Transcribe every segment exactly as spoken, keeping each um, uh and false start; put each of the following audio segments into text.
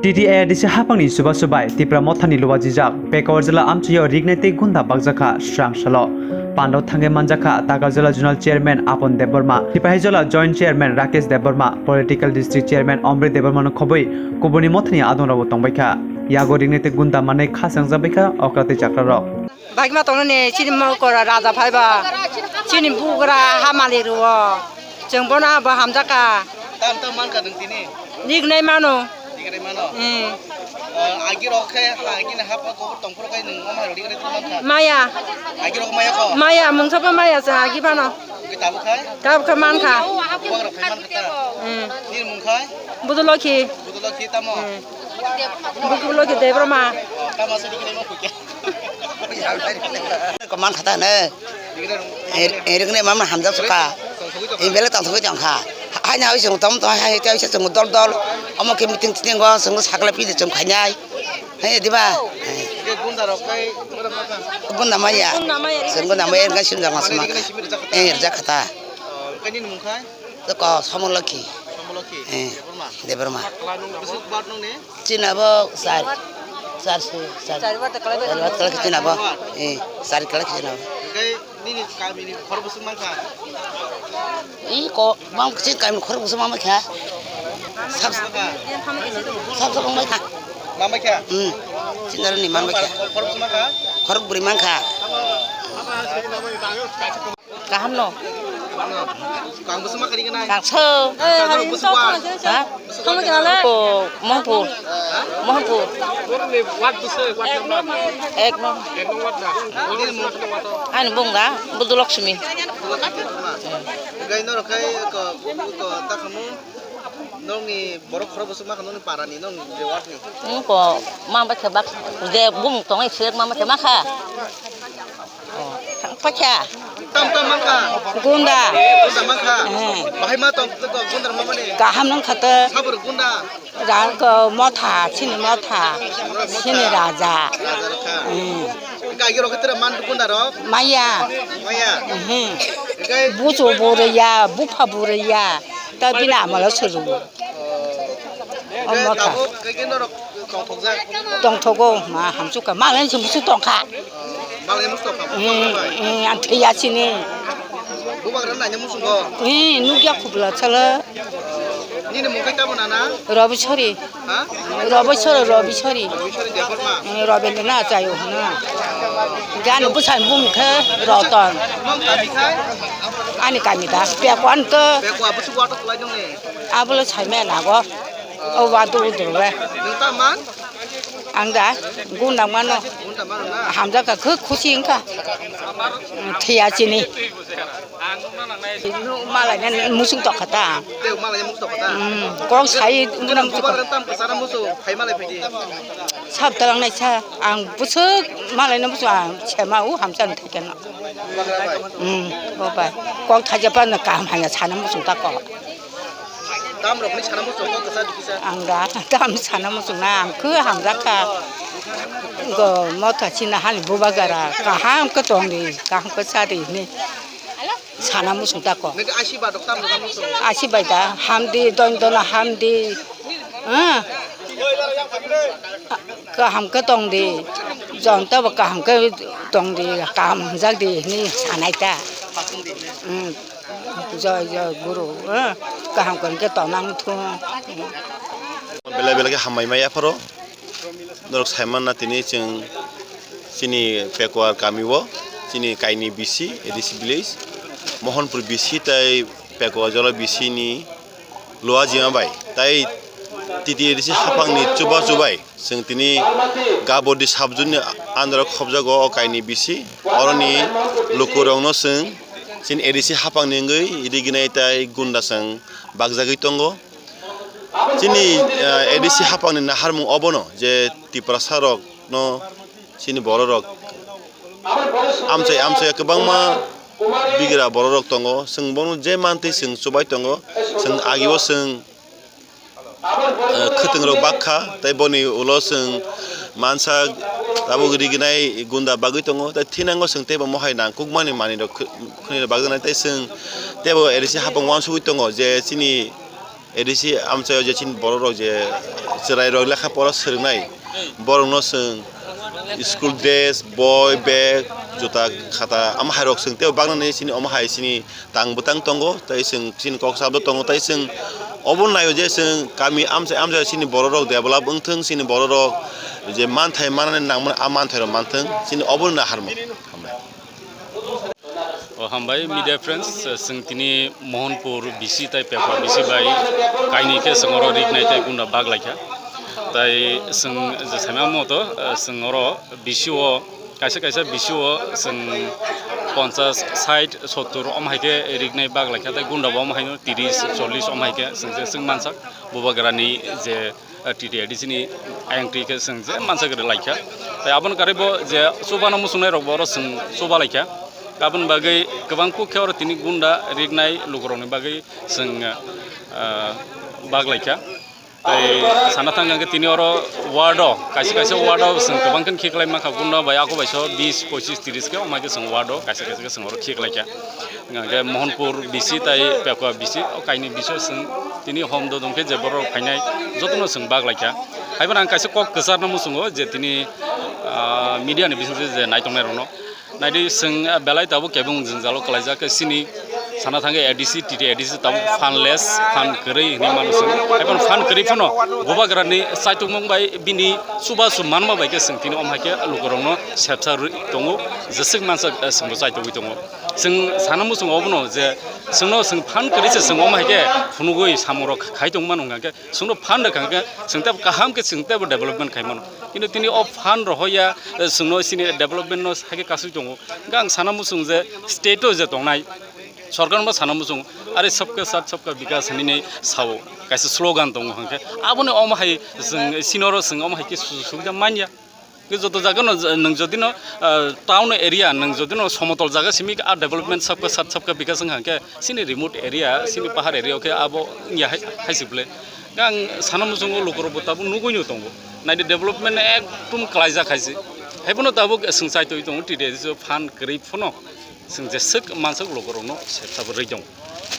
T T A D C haphangni chubachu bai Tipra Mothani luajijak Pekawar jila amchaio rignai tei gunda bakjakha srang salo. Pandao thangwi manjakha Takarjala Zonal Chairman Apon Debbarma, Sipahijola Joint Chairman Rakesh Debbarma, Political District Chairman Omri Debbarmano khobwi kubuni mothani adongrokbo tongbaikha. Yago rignai tei gunda manwi kha srangjak baikha okra tei chakrarok. Bagima tongnani chini mokora raja phaiba, chini bugra hamali rwo, chwng bono abo hamjakha. Tam tam mankha nwng tini? Rignai mano. Rignai mano? Hmm. Ah, agi rok khe, agi ni hap kok tongphuru khe nwng omo hai rignai tong mankha? Maya. Agi rok maya kho? Maya, mungsa bo maya chwng agi phano. Agi tabuk khai? Tabuk khe mankha. Bubagra phai mankha ta? Hmm. Nini mung khai? Budulokhi. Budulokhi tamo? Hmm. Bukulo ki Debbarma. Tamo se dikine mo kuke. Ko man khata ne. Erikne mam hamjak suka. Imbele tang sugui tang kha. Hai na oi sung tom tom hai hai oi sung dol dol. Omo ke meeting titing go sung sakla pi de chum khainai. Hai diba? Ke gunda rok kai. Gunda maya. Gunda maya. Sung gunda maya ga sim jang suma. Eh, rja khata. Kaini mung khai? Ko Somolokhi. Somolokhi. Eh, Debbarma. Debbarma. Bwswk ward nung ni? Chini abo char, char se, char. Char ward kalai. Char ward kalai chini abo. Eh, char kalai chini abo. Hingke nini kami ni khorok bwswk mankha? Ih, ko, bang chini kami ni khorok bwswk mankha. Sab, sab, sab mankha. Mankha? Hmm. Chini aro ni mankha. Khorok bwswk mankha? Khorok bwrwi mankha. Kaham no. Kang bwswk ma kari kanai? Kang so. Kang so bwswk wa? Ha? Ko Mohanpur. Mohanpur. Ek no. Ani bung da Budulakshmi. Gai norok kai ko ko ta khamu. Nokni borok khorok bwswk ma kha nokni para ni nokni je ward ni. Ko ma ba khe bak je bung tongai sek ma ba khe ma kha. Pakya. Tam tam mankha. Gunda. Gunda mankha. Hmm. Bahai ma tong tong gunda ma mani. Kaham nang khata. Sabur gunda. Rang ko motha, chini motha, chini raja. Raja rokha. Hmm. Kagi rokha tera man gunda rok. Maya. Maya. Hmm. Buchu buriya, bupha buriya. Ta bina amala suru. Omo kha. Tongthogo, ma hamsukha. Malai se musu tongkha. Malai musu tongkha. Eh, eh, ang thwiya sini. Bubagra naina musungo. Eh, nukya khubla chala. Nini mung kai tamo nana? Robisori. Ha? Robisori, Robisori. Robisori Debbarma. Eh, Robendra na chayo hana. Gani busan bum khe Roton. Nong kami khai? Ani kami da. Pekwan ke. Pekwa busu wato kulai dong ni. Abolo saimaya nago. O wa tu udur we. Nwng ta man? Ang da gunda mano. Gunda mano na? Hamjak kha khuk khusi wngkha. Thwiya chini. Malai na musung tokha ta. Tei malai musung tokha ta? Hmm, kok sai. Bubagra tam kwchara musung phai malai phai di. Sab talang nai sa. Ang bwswk malai na musung ang sema u hamsa ni thai keno. Bubagra bai? Hmm, bo bai. Kok thaja pa na kaham hanya sana musung ta kok. Tam rok ni sana muchung kok kwchar di kisa. Ang da tam sana muchung na ang khe hamjak kha. Go motha china hani bubagara kaham khe tong di, kaham khe cha di ni sana muchung ta ko. Nang asi ba dok tam rok muchung. Asi bai da ham di, don don ham di. Ha? Kaham khe tong di. Jon ta bo kaham khe tong di, kaham hamjak di ni sanai ta. Hmm. Joy, joy, Guru, eh, kaham khe tonang thung. Belai belai khe hambai maya pharo. Norok saimanna tini chwng chini Pekuar kami o, chini kaini bisi, A D C village, Mohanpur bisi tei Pekuar jola bisi ni luajima bai, tei T T A D C haphangni chubachu bai. Chwng tini Gabodi subzone ni under o khobjago o kaini bisi. Oroni lukurokno chwng chini A D C haphangni wngwi riginai tei gunda chwng bakjagwi tongo. Chini, eh, A D C haphangni naharmung obono je Tiprasa rokno chini bororok amchai amchai kwbangma bigra bororok tongo. Chwng bono je mantwi chwng chubai tongo. Chwng agio chwng eh, khwtwng rok bak kha, tei boni ulo chwng mansa tabuk riginai gunda bagwi tongo, tei thinango chwng teibo mohai nangkukmani manwi rok khw-, khwnwi rok bagwi nai, tei chwng teibo A D C haphang uansugwi tongo je chini A D C amchaio je chini borok rok je chwrai rok lekha pora swrwngnai, borok no chwng school dress, boi, bag, juta, khata, ama hai rok chwng tei bagna ni chini omo hai chini tang bwtang tongo, tei chwng chini kok sabo tongo, tei chwng obo naio je chwng kami amchai amchai chini borok rok develop wngthwng, chini borok rok je manthai manani nangmani a manthai rok manthwng, chini obo no naharmung. Hambai. O hambai media friends, chwng tini Mohanpur B C tai Pekwa B C bai kaini khe chwng oro rignai tei gunda bag laikha. Tai chwng je saima moto, chwng oro B C o kaisa kaisa B C o chwng ponchas, sait, sottur om hai khe rignai bag laikha, tei gunda bo om haino tiris, chollis om hai khe chwng je chwng mansak bubagrani je T T A D C ni ayang twi khe chwng je mansa kwrwi laikha. Tai aboni karwi bo je chubano muchungnai rok bo oro chwng chuba laikha. Aboni bagwi kwbang kuk khe oro tini gunda rignai lukurokni bagwi chwng, ah, bag laikha. Tai sana thang hwnkhe tini oro ward o kaisa kaisa ward o chwng kwbang khe khiklai mankha gunda bai ako bai so bis, pochis, tiris khe omai khe chwng ward o kaisa kaisa khe chwng oro khiklaikha. Hwnkhe Mohanpur B C tai Pekwa B C o kaini biso chwng tini hom dodong khe je borok phainai jotono chwng bag laikha. Haiphano ang kaisa kok kwcharno muchungo je tini, ah, media ni bisingtwi je naitongnai rokno. Naidi chwng, ah, belai tabuk kebeng jwngjalo kwlaijak khe chini sana thangkhe A D C, T T A D C tabuk fundless, fund kwrwi hinwi mano chwng. Haiphano fund kwrwi phano bubagrani chaitokmung bai bini chubachu manma bai khe chwng tini om hai khe lukurokno sepsa rwi tongo, jeswk mansa, eh, chwngbo chaitogwi tongo. Chwng sana muchungo obono je chwngno chwng phan kwrwi se chwng omo hai khe phunugwi samungrok khai tong mano hwnkha khe chwngno phan rwkha hwnkhe chwng tei kaham khe chwng teibo development khai mano. Kintu tini o phan rohorya, eh, chwngno chini development no hai khe kasui tongo. Hwnkhe ang sana muchung je state o je tongnai sorkar no sana muchung are sabka sath sabka bikas hinwi sao kaisa slogan tongo hwnkhe aboni omo hai chwng chini oro chwng omo hai khe su-, subida manya. Joto jaga no nwng jodi no, ah, town area nwng jodi no somotol jaga simi a development sabka sath sabka bikas wngkha hwnkhe chini remote area, chini pahar area o khe abo wngya hai, hai se bwle. Ang sana muchungo lukurok bo tabuk nugui no tongo. Naidi development ekdom kwlaijak hai se. Haibono tabuk chwng chaitogwi tongo T D A D C o phan kwrwi phano. Chwng jeswk manswk lukurokno sepsa bo rwi tongo.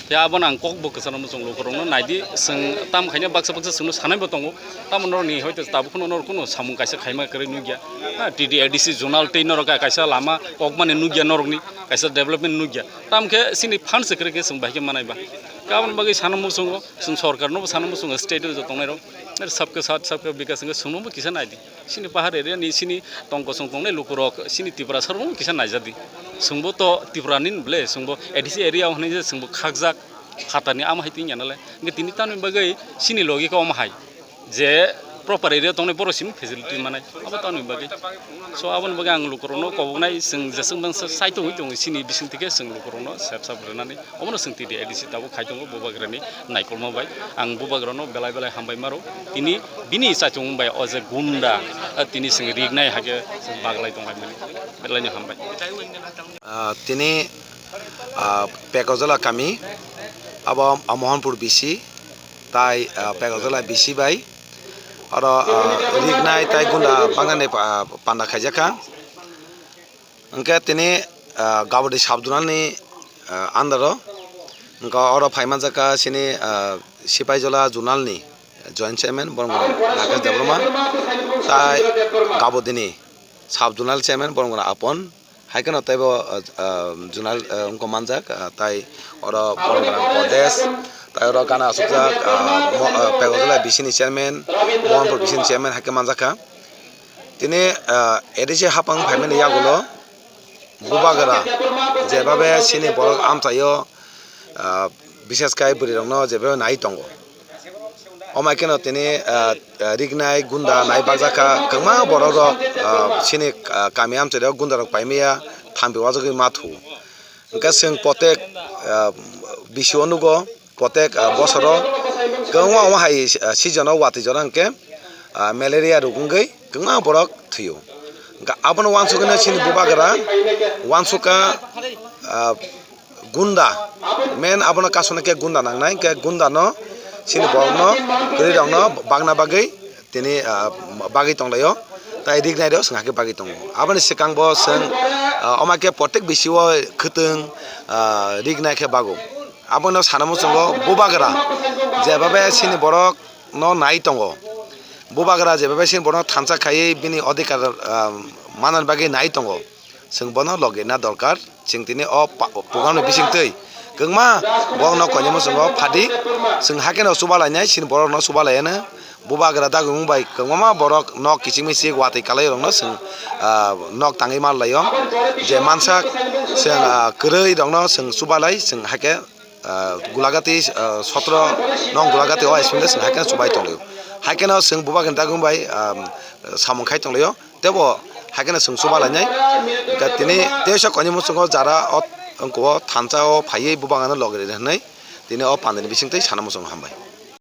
Tei abono ang kokbo kwchangno muchung lukurokno naidi, chwng tam khaina baksa baksa chwngno sanaibo tongo. Tamo norokni hoite tabuk phano norok kuno samung kaisa khaima kwrwi nukya. Ha, T D A D C zonal tei norok kaisa lama kokmani nukya norokni, kaisa development nukya. Tamkhe chini phan se kwrwi khe chwng bahai khe manaiba. Aboni bagwi sana muchungo, chwng sorkarnobo sana muchungo, state o tongnai rok. Sabka sath, sabka bikas hwnkhe chwngnobo kisa naidi. Chini pahar area ni chini tong kosong tongnai lukurok chini Tiprasa rok kisa naijadi. Chwngbo to Tripura ni bwle, chwngbo A D C area o hwnwi je chwngbo khakjak phatarni amo hai twi ya nale. Hwnkhe tini tamni bagwi chini logi khe omo hai je proper area tongnai borok simi facility manai abo tamni bagwi. So aboni bagwi ang lukurokno koboknai chwng jeswk mangsa saitogwi tongo chini bisingtwi khe chwng lukurokno sep sap rwnani. Omono chwng T D A D C tabuk khai tongo bubagrani naikolma bai. Ang bubagrano belai belai hambai maro. Tini bini chaichung bai o je gunda, ah, tini chwng rignai hai khe chwng baglai tonglaimani. Belaino hambai. Ah, tini, ah, Pekojola kami, abo Mohanpur B C, tai, ah, Pekojola B C bai oro, ah, rignai tai gunda bangnani, ah, panda khaijakha. Hwnkhe tini, ah, Gabodi sub zonal ni, ah, under o, hwnkhe oro phai manjakha chini, ah, Sipaijola zonal ni joint chairman borok Rakesh Debbarma, tai Gabodi ni sub zonal chairman borok Apon, hai kheno teibo, ah, ah, zonal, ah, wngkha manjak, ah, tai oro borok Kodesh, tai oro gana asukjak, ah, mo-, ah, Pekojola B C ni chairman, Mohanpur B C ni chairman hai khe manjakha. Tini, ah, A D C hapang phaimani yagulo bubagra jebabe chini borok amchaio, ah, bishes khai bwrwirokno jebabe nai tongo. Omo hai kheno tini, ah, ah, rignai gunda nai bakjakha kwbangma borok rok, ah, chini, ah, kami amchaio gunda rok paimaya thambi uajagwi ma thu. Hwnkhe chwng protek, ah, B C o nugo. Protek, ah, bosoro kwbangma omo hai, ah, season o watwi jora hwnkhe, ah, malaria rok wngwi kwbangma borok thwio. Hwnkhe abono uansukgwi chini bubagra uansukha, ah, gunda, main abono kasuna khe gunda nangnai, hwnkhe gundano chini borokno kwrwirokno bagna bagwi tini, ah, bagwi tonglaio, tai rignai rok chwng hakhe bagwi tongo. Aboni swkang bo chwng, ah, omo khe protek B C o khwtwng, ah, rignai khe bago. Abono sana muchungo bubagra jebabe chini borok no nai tongo, bubagra jebabe chini borok no thansa khaiwi bini adhikar, ah, manani bagwi nai tongo, chwng bono logi na dorkar. Chwng tini o pa-, program ni bisingtwi kwbangma borok no koinwi muchungo phadi, chwng haikhe no chuba lainai, chini borok no chuba laiya no. Bubagra dagimung bai kwbangma borok nok kiching michik watwi kalai rokno chwng, ah, nok tangwi mal laio. Je mansak chwng, ah, kwrwi rokno chwng chubalai, chwng haikhe, ah, Gulagati, ah, sotro nong Gulagati o S P chwng haikhe chubai tonglaio. Haikheno chwng bubagra dagimung bai, ah, samung khai tonglaio. Tebo haikheno chwng chuba lainai. Tini teisa koinwi muchungo jara o, wngkho thansa o phaiwi bubagrano logi rina hinwi tini o pandini bisingtwi sana muchungo hambai.